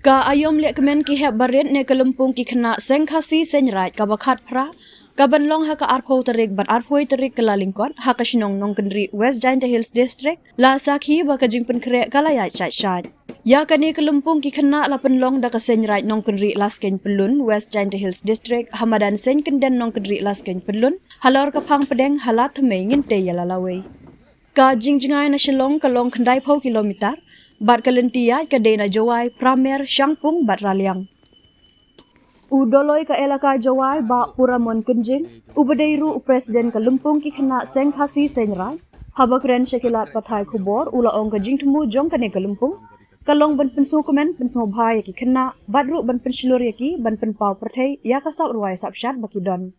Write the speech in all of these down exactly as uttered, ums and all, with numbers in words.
Ka aïom lehkmen ki hep barit ne ka lympung ki khynnah Seng Khasi Seng Raij kaba khatphra, kaban long ha ka arphew tarik bad arphew tarik Kyllalyngkot ha ka shnong Nongkynrih, West Jaintia Hills District, la sakhi ba ka jingpynkhreh ka la ïaid shait shait. Ïa kane ka lympung ki khynnah la pynlong da ka Seng Raij Nongkynrih Laskein Pyllun, West Jaintia Hills District, ha madan Seng Kynden Nongkynrih Laskein Pyllun, halor ka phang pdeng ha Ladthmei, Ngintieh ïa la lawei. Ka jingjngai na Shillong ka long khyndaiphew kilometer, bad ka lynti ïaid ka dei na Jowai, Pramer, Shangpung bad Raliang. U Doloi ka elaka Jowai, Bah Puramon Kynjing, uba dei ruh u president ka lympung ki khynnah Seng Khasi Seng Raij, haba kren sha ki lad pathai khubor, u la ong ka jingthmu jong kane ka lympung ka long ban pynsngewkmen pynsngewbha ïa ki khynnah, bad ruh ban pynshlur ïa ki ban pynpaw pyrthei ïa ka sap rwai sap shad ba ki don.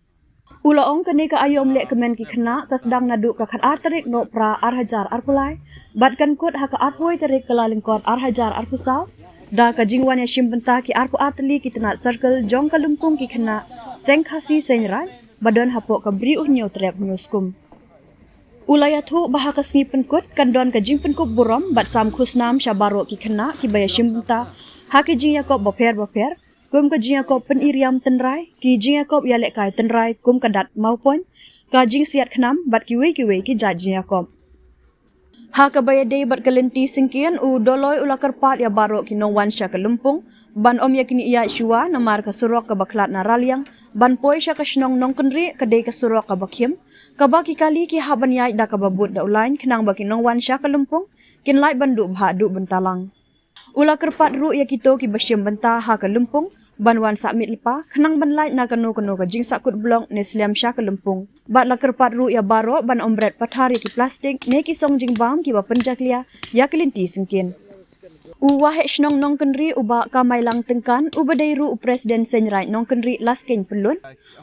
U la ong kane ka aïom lehkmen ki khynnah ka sdang naduh ka khatar tarik Nohprah ar hajar arphew lai, bad kan kut ha ka arphew tarik Kyllalyngkot ar hajar arphew saw, da ka jingwan ïashim bynta ki arphew ar tylli ki tnat circle jong ka lympung ki khynnah Seng Khasi Seng Raij, ba don hapoh ka Bri U Hynñiewtrep Hynñiewskum. U la ïathuh ba ha ka sngi pynkut kan don ka jingpynkup burom bad sam khusnam sha baroh ki khynnah kiba ïashim bynta ha ki jingïakop bapher bapher, kum ka jingïakop pyniriam tynrai, ki jingïakop ïalehkai tynrai kum ka dat mawpoiñ, ka jingsiat khnam bad kiwei kiwei ki jait jingïakop. Ha kaba ïadei bad ka lynti syngkien, u Doloi u la kyrpad ïa baroh ki nongwan sha ka lympung ban ym ïaknieh ïaid shuwa, namar ka surok kaba khlad na Raliang ban poi sha ka shnong Nongkynrih ka dei ka surok kaba khim, kaba ki kali ki hap ban ïaid da kaba bud da u lain, khnang ba ki nongwan sha ka lympung kin lait ban duh bha duh bynta lang. U la kyrpad ruh ïa kito kiba shim bynta ha ka lympung ban wan sah miet lypa, khnang ban lait na kano kano ka jingsahkut blok ne slem sha ka lympung. Bad la kyrpad ruh ïa baroh ban ym bret pathar ïa ki plastik ne ki song jingbam kiba pynjakhlia ïa ka lynti syngkien. U Waheh Shnong Nongkynrih, u Bah Kamailang Tyngkan, uba dei ruh u president Seng Raij Nongkynrih Laskein Pyllun,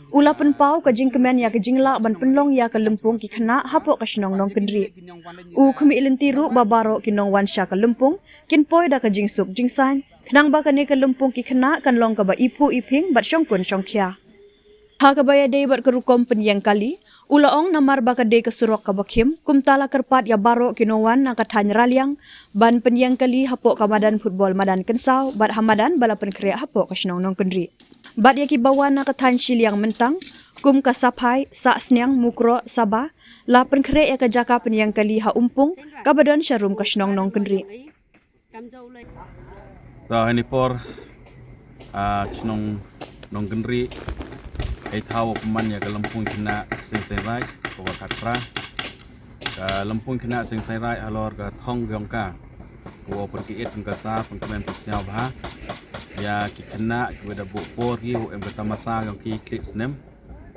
u la pynpaw ka jingkmen ïa ka jinglah ban pynlong ïa ka lympung ki khynnah hapoh ka shnong Nongkynrih. U khmih lynti ruh ba baroh ki nongwan sha ka lympung kin poi da ka jingsuk jingsaiñ, khnang ba kane ka lympung ki khynnah kan long kaba iphuh iphieng bad shongkun shongkhia. Ha kaba ïadei bad ka rukom pynïeng kali, u la ong namar ba ka dei ka surok kaba khim, kumta la kyrpad ïa baroh ki nongwan na ka thaiñ Raliang ban pynïeng kali hapoh ka madan football Madan Kynsaw bad ha madan ba la pynkhreh hapoh ka shnong Nongkynrih. Bad ïa kiba wan na ka thaiñ Shilliang Myntang, kum ka Saphai, Sahsniang, Mukroh, Sabha, la pynkhreh ïa ka jaka pynïeng kali ha Umpung, kaba don sharum ka shnong Nongkynrih. To, ha kane ka por, ah, shnong Nongkynrih, ei thaw pynman ïa ka lympung khynnah Seng Seng Raij kaba khatphra. Ka lympung khynnah Seng Seng Raij halor ka thong jong ka, ka wow pynkyndit, pynkasa, pynkmen, pynsñiawbha ïa ki khynnah kiba da buh por ki, u em ka tamasa jong ki khlieh snem,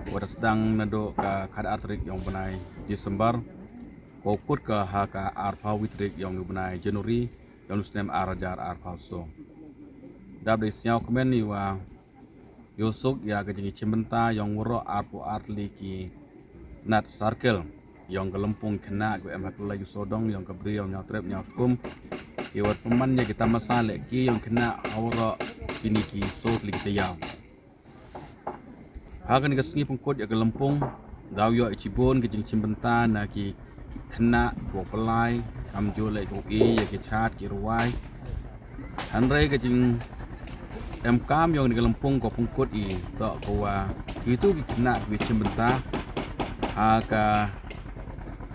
kaba da sdang naduh ka khatar tarik jong u bnai December, wow kut ka ha ka arphew tarik jong u bnai January jong u snem ar hajar arphew saw. Dap da sngew kmen ïa wa ïoh suk ïa ka jingïashim bynta jong waroh arphew ar tylli ki tnat circle jong ka lympung khynnah kiba em ha kylleng u sawdong jong ka Bri U Hynñiewtrep Hynñiewskum, kiwa pynman ïa ki tamasa lehke jong khynnah ha waroh kine ki saw tylli ki taïew. Ha kane ka sngi pynkut ïa ka lympung, daw ïoh ïa shibun ka jingshim bynta na ki khynnah kiwa pynlait, kamjooh leh kiwa ïeit ïa ki shad ki rwai. Hynrei ka jingemkam jong kane ka lympung ka pynkut ïa toh ka wa kitu ki khynnah kiwa shim bynta ha ka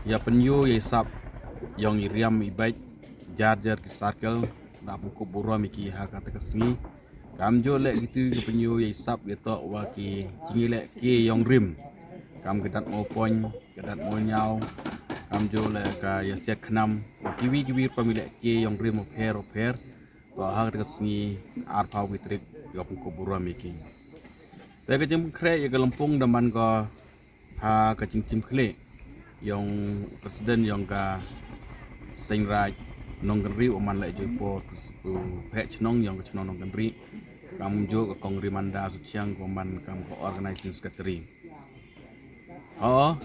ïa pynïoh ïa i sap jong i riam i beit, jar jar ki circle, da pynkup burom ïa ki ha kata ka sngi. Kamjooh leh kitu ki pynïoh ïa i sap ïa toh wa ki jingïalehke jong rim, kam ka dat mawpoiñ, ka dat mawñiaw, kamjooh leh ka ïasiat khnam, wa kiwi kiwi rukom ïalehke jong rim bapher bapher. To ha kata ka sngi arphew wi tarik ïa pynkup burom ïa ki. Te ka jingpynkhreh ïa ka lympung da man ko ha ka jingshim khlieh jong u president jong ka Seng Raij Nongkynrih, u man leh joi por u pheh chnong jong ka chnong Nongkynrih, kamjooh ka kong Rimanda Suchiang, u man kam ka organizing secretary. Ho,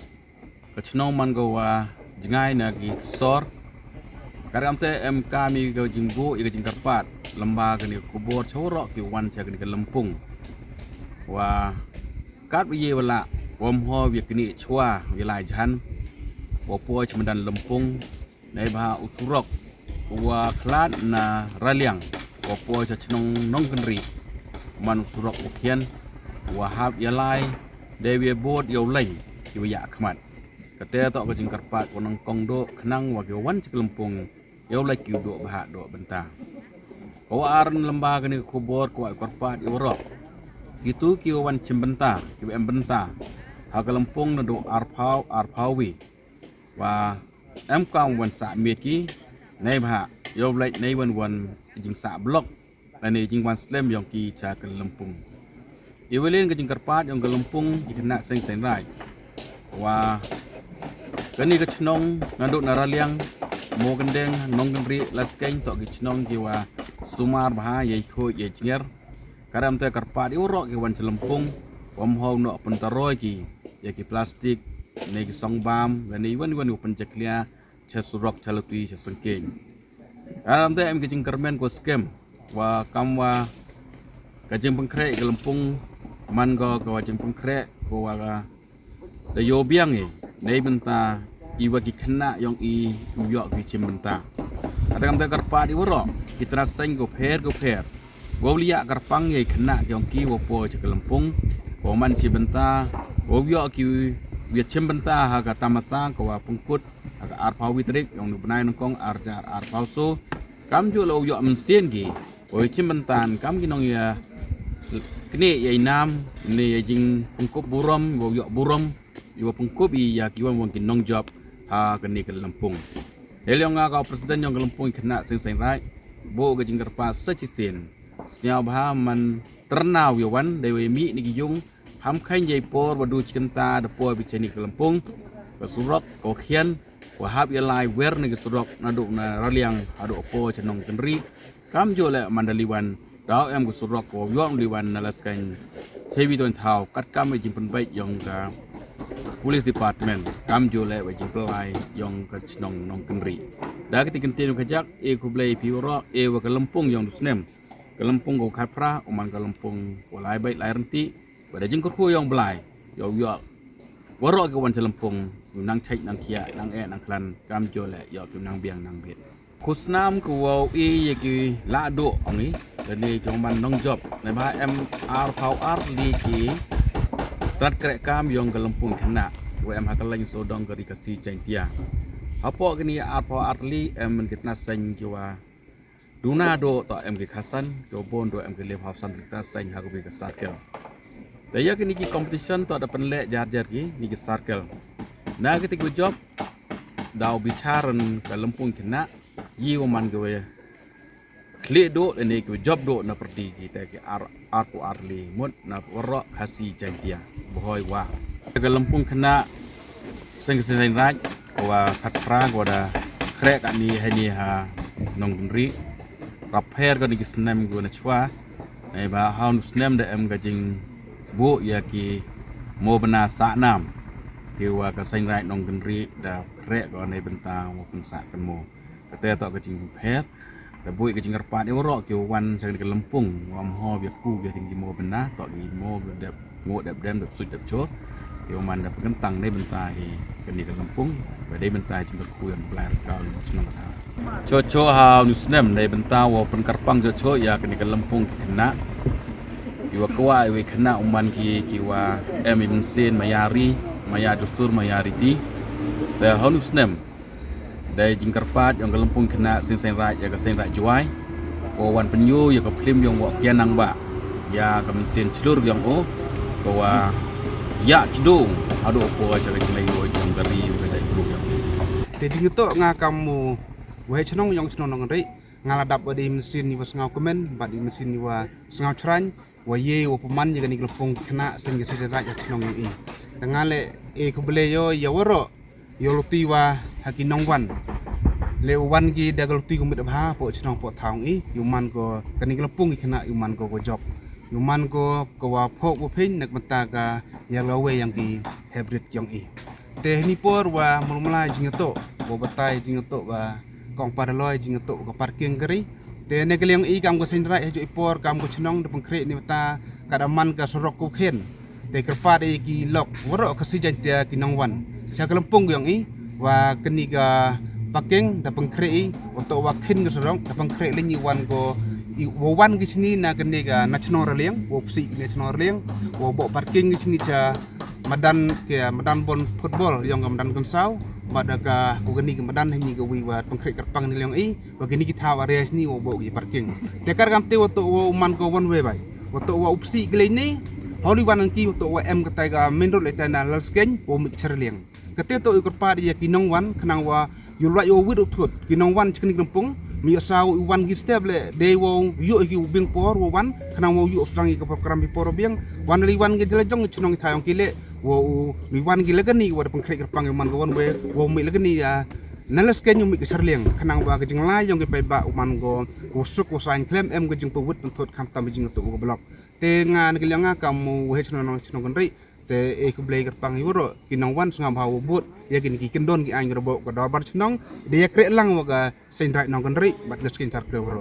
ka chnong man ka wa jngai na ki sor. Ka ram te em kam ïa ka jingbuh ïa ka jingkyrpad lyngba kane ka khubor cha waroh ki wan cha kane ka lympung, wa katba ïa wa lah, wa ym hoi ïa kane chwa ïa lai jhan, wa poi cha madan lympung, neibhah u surok wa khlad na Raliang wa poi cha chnong Nongkynrih, man u surok u khian wa hap ïalai dei wa bud ïa u leng ki wa ïa khmat. Kata toh ka jingkyrpad wa nongkong doh khnang wa ki wan cha ka lympung ïa u leng ki u doh bha doh bynta. Ka wa ar lamba kane ka khubor ka wa kyrpad ïa u rok kitu ki wa wan chim bynta, ki wa em bynta ha ka lympung naduh arphaw arphaw wi, wa em kam wan sah miet ki, nei bha ïa u leng nei wan wan jingsah blok lane jingwan slem yong ki cha ka lympung. Iwilin ka jingkyrpad yong ka lympung ki khynnah seng seng rai wa kane ka chnong naduh na Raliang, Mawkyndeng, Nongkynrih, Laskeiñ toh ki chnong ki wa sumar bha ïa i khuid ïa i jnger. Ka dang te kyrpad ïa u rok ki wan cha lympung wa mhaw noh pyntaroi ki ïa ki plastik ne ki song bam lane iwan iwan u pynjakhlia cha surok cha lutui cha sengkeiñ. Ka dang te em ki jingkyrmen ko skem wa kam wa ka jingpynkhreh ka lympung man ko ka wa jingpynkhreh ko wa ka da ïoh biang i nei bynta i wa ki khynnah yong i u ïoh ki chim bynta. Ka dang te kyrpad ïa u rok ki tnat seng ko pher ko pher wa u liah kyrpang ïa i khynnah yong ki wa poi cha ka lympung ko man chim bynta wa u ïoh ki u ïa chim bynta ha ka tamasa ko wa pynkut ha ka arphaw wi tarik yong u bnai nyngkong ar hajar arphaw so. Kam ju la u ïoh mynsiem ki wa u chim bynta kam ki nong ïa knieh ïa i nam ne ïa jingpynkup burom wa u ïoh burom ïa wa pynkup i ïa ki wan wan ki nongjop ha kane ka lympung. Hel yong nga ka president yong ka lympung i khynnah seng seng rai bo ka jingkyrpad sa chisien sñiaw bha man tyrnaw ïa wan dei wa mih ne ki yung ham khaiñ jai por wa du chikynta da poi bi chani ka lympung ka surok ko khian wa hap ïa lai wer ne ka surok naduh na Raliang haduh poi cha Nongkynrih. Kam ju le man da liwan daw em ka surok ko yong liwan na Laskeiñ chewi don thaw kat kam jingpynbeit yong ka police department kam ju le wa jingpynlai yong ka chnong Nongkynrih. Da ka ti kyntin ka jak e khublei phi u rok e wa ka lympung yong du snem ka lympung ko khat phra u man ka lympung ko lai beit lai rynti. Wa da jingkyrkhu yong Blai ïa u ïoh wa rok ki wan cha lympung u nang chait nang khiah nang eh nang khlan kam ju le ïoh ki nang biang nang bit. Khusnam ka wa u i ïa ki la doh ong i da ne ki man nongjop ne bha em arphaw ar li ki tnat kreh kam yong ka lympung khynnah wa em ha ka leng sodong ka ri Khasi Jaiñtia. Hapoh kini arphaw ar li em ki tnat seng ki wa duna doh toh em ki khatsan, ki wa bun doh em ki lephaw san ki tnat seng ha ka wi ka circle. Te ïa kini ki competition toh da pynleh jar jar ki ni ki circle. Na ki te ki wa jop daw bicharan ka lympung khynnah yi wa man ki wa khlieh doh lane ki wa jop doh na pyrdi ki te ki ar arphaw ar li mut na wa rok Khasi Jaiñtia. Bhoi wa ka lympung khynnah seng seng raj wa khat phra wa da khreh ka ni ha ni ha Nongkynrih. Rap pher ka ni ki snem ki wa na chwa nei ba ha u snem da em ka jingbuh ïa ki mo bna sa nam ki wa ka seng raj Nongkynrih da khreh ka nei bynta mo pynsah kan mo. Kata toh ka jingpher da buh ka jingkyrpad ïa wa rok ki wan cha ka lympung wa mho bia ku ki mo bna toh ki mo dep mo dep dem dep suit dep chor. Ki wa man da pyntang nei bynta hi ka ni ka lympung ba dei bynta jingkyrkhu ïa Blai ka chnong ka thaw. Cho cho ha u snem dei bynta wa pynkyrpang cho cho ïa ka ni ka lympung ki khynnah. Ki wa kwah ïa ki khynnah u man ki ki wa em i mynsiem maya ri maya dustur maya riti. Te ha u snem dei jingkyrpad yong ka lympung khynnah seng seng raj ïa ka seng raj Jwai. Ko wan pynïoh ïa ka phlim yong wa kian nang ba ïa ka mynsiem chlur yong o ko wa ïa kidung haduh ko wa cha ka jinglei yong ka ri ka jai group yong. Te ding to nga kam mo wa chnong yong chnong Nongkynrih nga la dap wa dei mynsiem ni wa sngaw kmen bad dei mynsiem ni wa sngaw chrañ wa ye wa pynman ïa ka ni ka lympung khynnah seng ka seng raj ïa chnong yong i. Te nga le e khublei ïa wa rok ïa u lutei wa ha ki nongwan. Le u wan ki da ka lutei kumit bha po chnong po thaw i ïa u man ko ka ni ka lympung ki khynnah ïa u man ko ko jop ïa u man ko ko wa pho ko phin nak mata ka ïa la wei yang ki hebrit yong i. Te hini por wa mul mala jingto wa batai jingto wa kong padaloi jingto ka parking kari. Te ne ka liang i kam ko seng raj ha jo i por kam ko chnong da pengkhreh ni mata ka da man ka sorok ko khen. Te kyrpad ïa ki lok wa rok ka si jan te ki nongwan cha ka lympung yong i wa kani ka parking da pengkhreh i wa to wa khin ka sorok da pengkhreh lynñi wan ko I wa wan ki shini na kane ka na chnong Raliang, wa psi ki na chnong Raliang, wa bok parking ki shini cha madan ke madan bon football yong ka madan Kynsaw, bad ka ko kani ka madan hani ka wi wa pengkhreh kyrpang ni liang i, wa kini ki thaw area shini wa bok ki parking. Te kar kam te wa to wa u man ko one way bai. Wa to wa u psi ki lei ni, holi wan ki wa to wa em ka tai ka main road le tai na Lalskeiñ, wa mik cha Raliang. Kate to i kyrpad ya ki nongwan khnang wa yu lwaj wa wit u thut ki nongwan chkni grempung mi sa u wan gi step le de wa yu ki u bing por wa wan khnang wa yu sdang ki program bi por biang wan li wan gi jela jong chnong thayong ki le wa u mi wan gi lagani wa da pengkhreh kyrpang man ga wan we wa mi lagani ya na Lalskeiñ u mi ki serliang khnang wa ka jinglai yong ki pai ba u man go ko suk ko sain klem em ka jingpawit pynthut kham tam jing tu u blok. Te nga na ki liang nga kam u he chnong chnong kan ri. Te e khublei kyrpang i waro ki nongwan sngam ha wa bud ya kini ki kyndon ki ain robok ka dorbar chnong de ya kreh lang wa ka Seiñ Raij Nongkynrih bad Lalskeiñ Circle waro.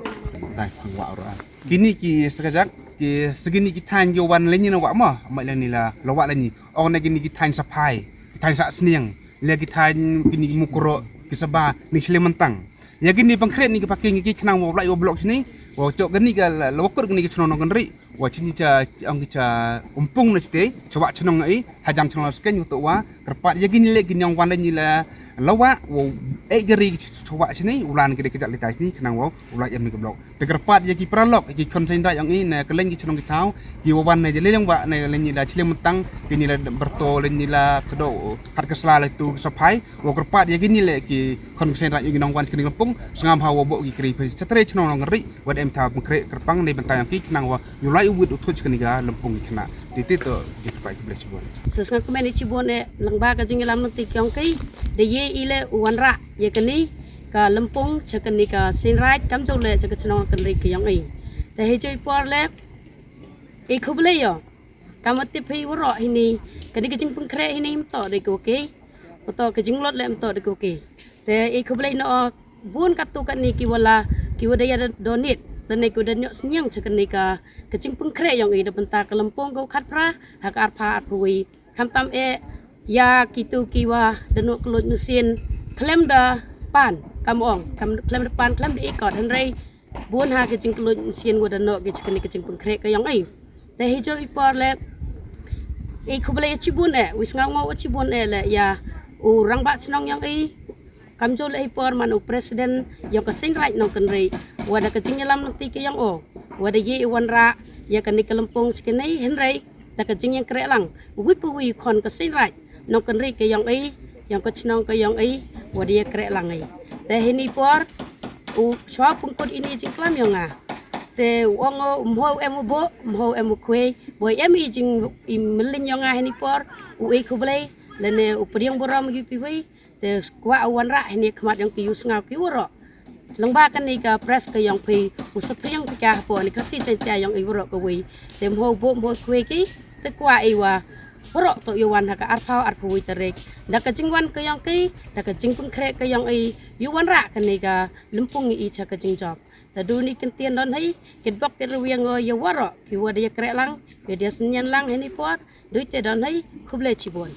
Dai wa ro. Kini ki sakajak ki segini ki thain yo wan lenyi na wa ma ma lenyi la la wa lenyi. Ong na kini ki thain Saphai, ki thain Sahsniang, le ki thain kini ki Mukroh, ki Saba, ni Shle Mentang. Ya kini pengkhreh ni ki parking ki khnang wa blai wa blok sini. Wa chok kini ka la wa kut kini ki chnong Nongkynrih. Wa chini cha ong ki cha umpung na chite, cha wa chnong na i, hajan chnong Lalskeiñ wa to wa, kyrpad ya kini le kini ong wan le ni la lawa, wa e gari cha wa chini, ulan ki de kajak litai chini, khnang wa, ulan em ni ka blok. Te kyrpad ya ki paralok, ki khon Seiñ Raij ong i, na ka leng ki chnong ki thaw, ki wa wan na jale leng wa, na leng ni la Shle Mentang, kini la Berto, leng ni la Kdo, Hat Kasla le tu Saphai, wa kyrpad ya kini le ki khon Seiñ Raij ong i nongwan kini kampung, sngam ha wa bok ki kri phi, chatre chnong Nongkynrih, wa em thaw pengkhreh kyrpang ni bynta yong ki khnang wa Yu lai u wit u thuh kani ka lempung ki khynnah. Ti ti to ji kpai ki blei chibun. Sa sngap kmen i chibun e lyngba ka jingïalam nangti ki yong ki. Da ye i le u wanrah ïa kani ka lempung cha kani ka Seiñ Raij kamjooh le cha ka chnong Kynrih ki yong i. Te hi joi por le i khublei ïa. Ka mut tip hi waroh hini kani ka jingpynkhreh hini mto de ko ke. Mto ka jinglot le mto de ko ke. Te i khublei noh bun katto katne ki wala ki wa da ïa donate lane ki wa da ñiuh sniang cha kane ka ka jingpynkhreh yong i da bynta ka lympung ka u khatphra ha ka arphaw arphaw wei. Khamtam eh ïa kito ki wa da ñiuh kylluid mynsiem khlem da pan kam ong khlem da pan khlem da ikot hynrei bun ha ka jingkylluid mynsiem wa da ñiuh ki cha kane ka jingpynkhreh ka yong i. Te hi jooh i por le i khublei ïa chibun eh wi sngaw ngaw ïa chibun eh le ïa u rangbah chnong yong i. Kamjooh le hi por man u president yong ka Seiñ Raij Nongkynrih wa da ka jingïalam nangti ki yong o wa da ye i wanrah ïa kane ka lympung cha kane hynrei da ka jingïakreh lang wi pa wi khon ka Seiñ Raij Nongkynrih ka yong i yong ka chnong ka yong i wa da ïakreh lang i. Te hini por u chwa pynkut ini jingklam yong nga. Te u ong u mho em u bo mho em u khwei boi em i jing i mlin yong nga hini por u i khublei lane u priang burom gi pi wei. Te kwah u wanrah hini khmat yong ki yu sngaw ki waroh. Lyngba kani ka press ka yong phi u sapriang phi ka hapo ni ka si chen tia yong i waroh ka wei. Te mho bo mho khwei ki te kwah i wa waroh to yu wan ha ka arphaw arphaw wei tarik. Da ka jingwan ka yong ki da ka jingpynkhreh ka yong i yu wanrah kani ka lympung i cha ka jingjop. Te du ni kyntien don hi kit bok kit rwiang o yu waroh ki wa da ïakreh lang yu da sniang lang hini por. Du te don hi khublei chibun.